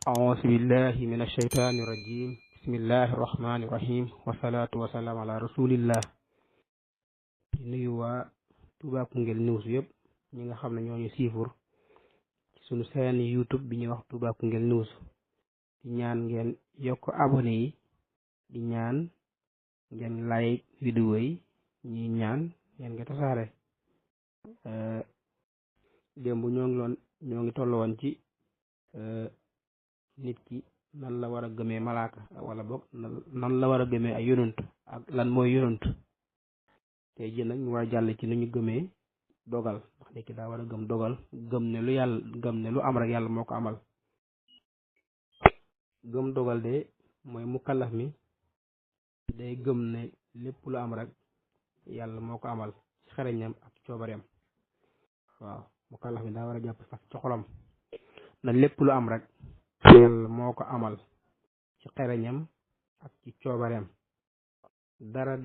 أعوذ بالله من الشيطان الرجيم بسم الله الرحمن الرحيم والصلاة والسلام على رسول الله. di nuyu waa Touba Koungheul News yëpp ñi nga xam ne ñoo ñu siifur ci sunu seen YouTube bi ñuy wax Touba Koungheul News. di ñaan ngeen yokk abonné yi, di ñaan ngeen like vidéo yi, ñi ñaan ngeen nga tasaare. démb ñoo ngi toll woon ci nit ki nan la war a gëmee malaaka wala boog nan la war a gëmee ay yonant ak lan mooy yonant. tey jii nag ñu war a jàll ci nu ñu gëmee dogal, ndax nit ki daa war a gëm dogal, gëm ne lu am rek yàlla moo ko amal. gëm dogal de mooy mukallaf mi day gëm ne lépp lu am rek yàlla moo ko amal ci xereñam ak coobareem. waaw mukallaf mi daa war a jàpp fas ci xolam na lépp lu am rek yàlla moo ko amal ci xereñam ak ci coobareem. dara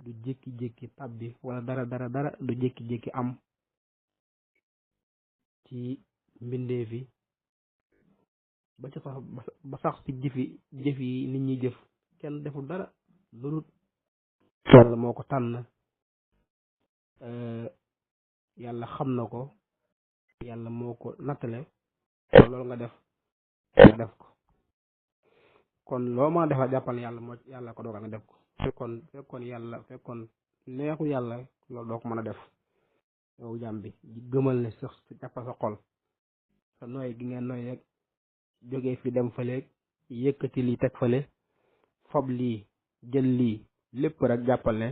du jékki-jékki tàbbi wala dara du jékki-jékki am ci mbindeef yi ba sax ci jëf yi nit ñi jëf kenn deful dara lu dul yàlla moo ko tànn. yàlla xam na ko, yàlla moo ko nattale loolu nga def ko. kon loo ma defal jàppal yàlla ko dogal nga def ko. fekkoon neexu yàlla loolu doo ko mën a def. yow jàmm bi gëmal ne sax jàppal sa xol sa nooy gi ngeen nooy rek jógee fi dem fële, yëkkati lii teg fële, fob lii jël lii lépp rek jàppal ne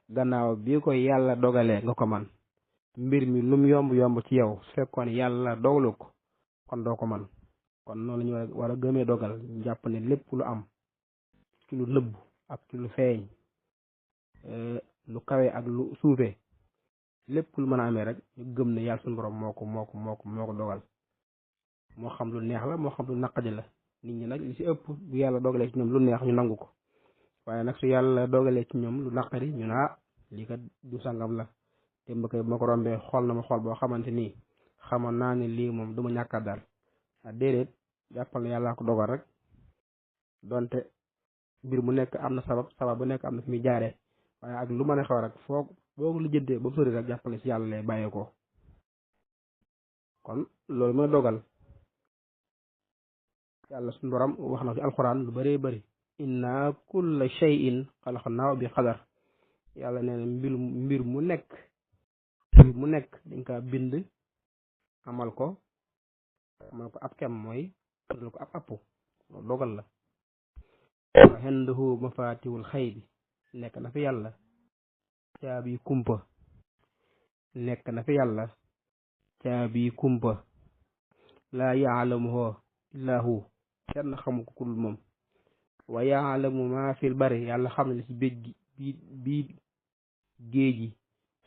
gannaaw bi ko yàlla dogalee nga ko man. mbir mi lum yomb ci yow fekkoon yàlla dogalu ko kon doo ko man. kon noonu la ñu war a gëmee dogal, jàpp ne lépp lu am ci lu nëbb ak ci lu feeñ, lu kawe ak lu suufe, lépp lu mën a amee rek ñu gëm ne yàlla suñu borom moo ko dogal. moo xam lu neex la moo xam lu naqadi la. nit ñi nag li ci ëpp bu yàlla dogalee ci ñoom lu neex ñu nangu ko, waaye nag su yàlla dogalee ci ñoom lu naqadi ñu naa lii kat du sangam la. te ma ko rombee xool na ma xool boo xamante nii xamoon naa ne lii moom du ma ñàkkaat daal. déedéet jàppal ne yàllaa ko dogal rek, donte mbir mu nekk am na sabab bu nekk am na fi muy jaaree, waaye ak lu mën a xew rek boo lu jëndee ba mu sori rek jàppale ci yàlla lay bàyyee ko. kon loolu mooy dogal. yàlla suñu borom wax na ci alxuraan lu bëree bëri, inna kulla shay'in xalaqnaahu bi qadar. yàlla nee na mbir mu nekk dañ kaa bind amal ko ab kem, mooy tuddal ko ab appu. loolu dogal la. wa indahu mafatihul xaybi, nekk na fi yàlla caabi kumpa. laa yaalamuhu illa hu, kenn xamu ko ku dul moom. wa yaalamu ma fil bari, yàlla xam ne li ci biir géej gi,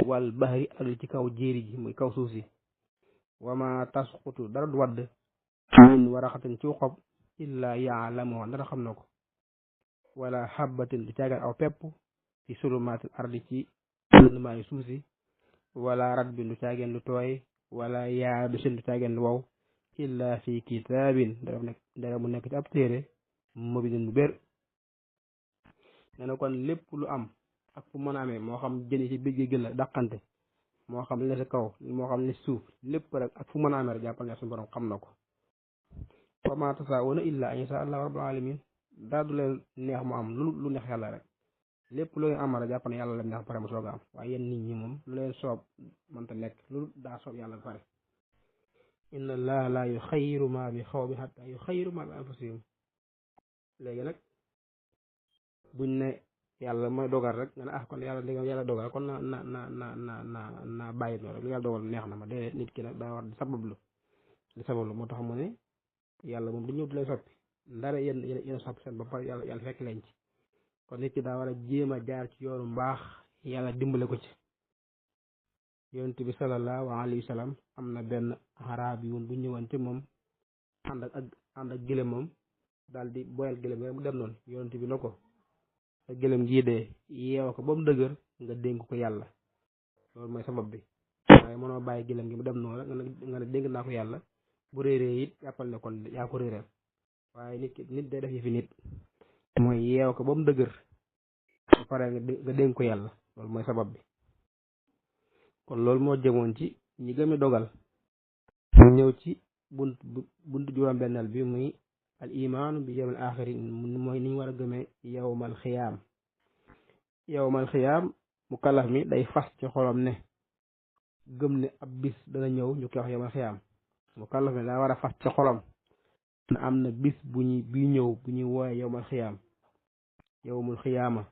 wal bahri ak li ci kaw jéeri ji muy kaw suuf si. wa ma tasqutu dara du wadd min waraqatin ci xob illa yaalamuhu dara xam na ko. wala xabbatin du caagan aw pepp fi sulumatil ardi ci lëndmaayu suuf si. wala ratbin du caageen lu tooy. wala yaabisin du caageen lu wow. illa fi kitaabin dara mu nekk ci ab téere mubinin bu bér. nee na kon lépp lu am ak fu mën a amee, moo xam jëni ci biir gi la dàqante, moo xam li ne si kaw, moo xam li suuf, lépp rek ak fu mën a amee rek jàppal ne suñu borom xam na ko. wa maa tasaawoona illa an yashaa Allahu rabbul alamin. daa du leen neex mu am lu neex yàlla rek. lépp lu ngeen am rek jàpp ne yàlla la neex pare mu soog a am. waaye yéen nit ñi moom lu leen soob mënta nekk, lu daa soob yàlla pare. inna allaha la yuxayyiru ma bi xawmin hatta yuxayyiru ma bi anfusihim. léegi nag buñ ne yàlla mooy dogal rek nga ne kon yàlla dogal kon na bàyyi noonu rek lu yàlla dogal neex na ma. déedéet, nit ki nag daa war di sabablu moo tax mu ne yàlla moom du ñëw di lay soppi ndara yéen soppi seen bopp yàlla fekk leen ci. kon nit ki daa war a jéem a jaar ci yoonu mbaax, yàlla dimbale ko ci. yonent bi sallallahu alayhi wa sallam am na benn araab yi woon bu ñëwoon ci moom ànd ak gëlëm moom daal di boyal gëlëm rek mu dem noonu. yonent bi na ko sa gëlëm gii de yeew ko ba mu dëgër nga dénk ko yàlla, loolu mooy sabab bi. waaye mënoo bàyyi gëlëm gi mu dem noonu rek nga ne dénk naa ko yàlla bu réeree it jàppal ne kon yaa ko réeral waaye nit day def yi fi nit mooy yeew ko ba mu dëgër ba pare nga dénk ko yàlla loolu mooy sabab bi kon loolu moo jëmoon ci ñi gëmi dogal ñu ñëw ci bunt juróom-benneel bi muy al imaanu bi yawmal aaxiri mooy ni ñu war a gëmee yawmal xiyaam mu kalaf mi day fas ci xolam ne gëm ne ab bis dana ñëw ñu koy wax yawmal xiyaam mu kalaf mi daa war a fas ci xolam ne am na bis bi ñëw bu ñuy wooye yawmul xiyaama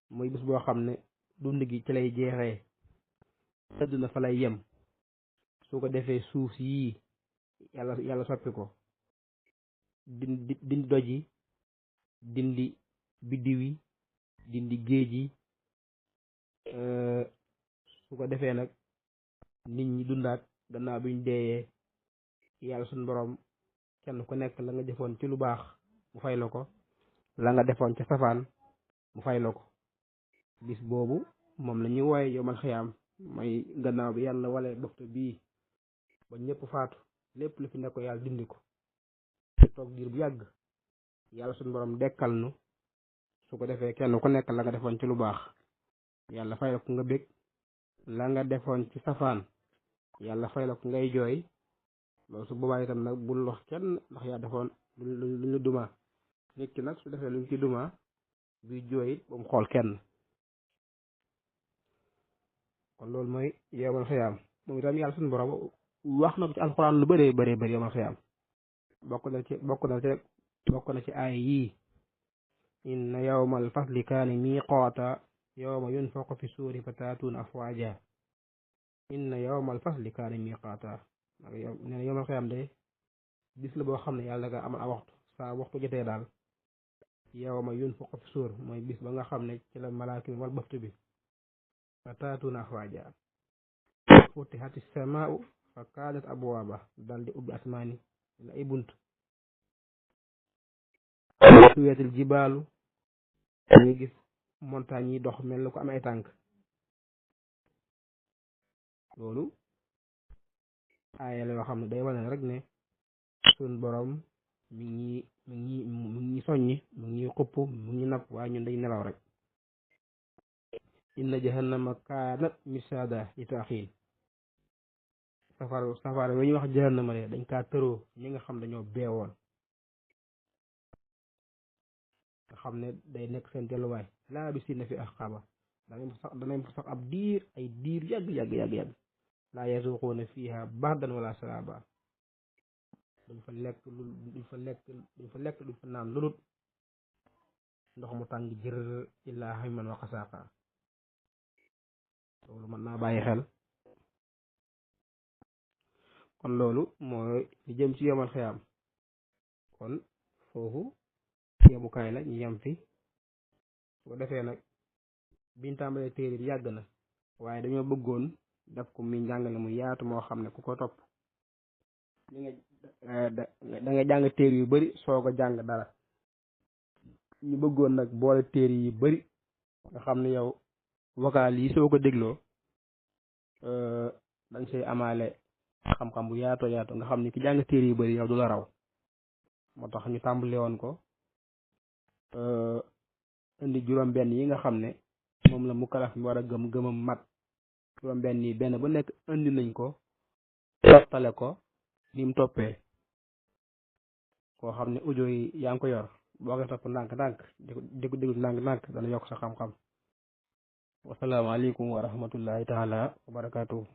muy bis boo xam ne dund gi ci lay jeexee àdduna fa lay yem su ko defee suuf yii yàlla soppi ko dindi doj yi dindi biddiw yi dindi géej yi su ko defee nag nit ñi dundaat gannaaw bi ñu deeyee yàlla suñu borom kenn ku nekk la nga defoon ci lu baax mu fay la ko la nga defoon ci safaan mu fay la ko bis boobu moom la ñuy wooye yawmal xiyaam mooy gannaaw bi yàlla wale bofta bii ba ñëpp faatu lépp lu fi nekk yàlla dindi ko te toog diir bu yàgg yàlla suñu borom dekkal nu su ko defee kenn ku nekk la nga defoon ci lu baax yàlla fay la ko nga bég la nga defoon ci safaan yàlla fay la ko ngay jooy loolu su boobaa itam nag bul wax kenn ndax yaa defoon lu ñu duma nit ki nag su defee luñ ci duma buy jooy ba mu xool kenn kon loolu mooy yawmal xiyaam moom itam yàlla suñu borom wax na ko ci alxuraan lu bëree bëri yawmal xiyaam bokk na ci aay yii inna yawmal fasli kaana miiqaata yawma yunfaqu fi suuri fa taatuuna afwaaja inna yawmal fasli kaana miiqaata nee na yawmal xiyaam de bis la boo xam ne yàlla nga amal a waxtu saa waxtu jotee daal yawma yunfaqu fi suur mooy bis ba nga xam ne ci la malaaka mi wal baftu bi fa taatuuna afwaaja futihati samaau fa kaanat abwaaba dal di ubbi asmaani la ay bunt suweetil jibaalu ñu gis montagne yi dox mel na ko am ay tànk loolu aaya la yoo xam ne day wane rek ne suñ borom mi ngi soññi mi ngi xupp mi ngi napp waaye ñun day nelaw rek inna jahannama kaanat misaada li taaxiin safara we ñu wax jahannama de dañ kaa tëroo ñi nga xam dañoo beewoon nga xam ne day nekk seen delluwaay laa bi si na fi axaaba danañ fa sax ab diir ay diir yàgg laa yazuquuna fiiha bardan wala salaaba duñ fa lekk duñ fa naan lulut ndox mu tàng jër illaa hamiman wa xasaaqa loolu mën naa bàyyi xel kon loolu mooy li jëm ci yawmal xiyaam kon foofu yemukaay la ñu yem fi su ko defee nag biñ tàmbalee téere bi yàgg na waaye dañoo bëggoon def ko mi njàngale mu yaatu moo xam ne ku ko topp da nga jàng téere yu bari soog a jàng dara ñu bëggoon nag boole téere yu bari nga xam ne yow vocal yi soo ko dégloo dañ say amaale xam-xam bu yaatoo nga xam ne ki jàng téere yu bari yow du la raw moo tax ñu tàmbale woon ko indi juróom-benn yi nga xam ne moom la mukallaf mi war a gëmam mat juróom-benn yi benn bu nekk indi nañ ko toftale ko ni mu toppee koo xam ne audio yi yaa ngi ko yor boo ko topp ndànk-ndànk di ko déglu ndànk-ndànk dana yokk sa xam-xam wasalaamaaleykum wa rahmatullahi taala wa barakaatuhu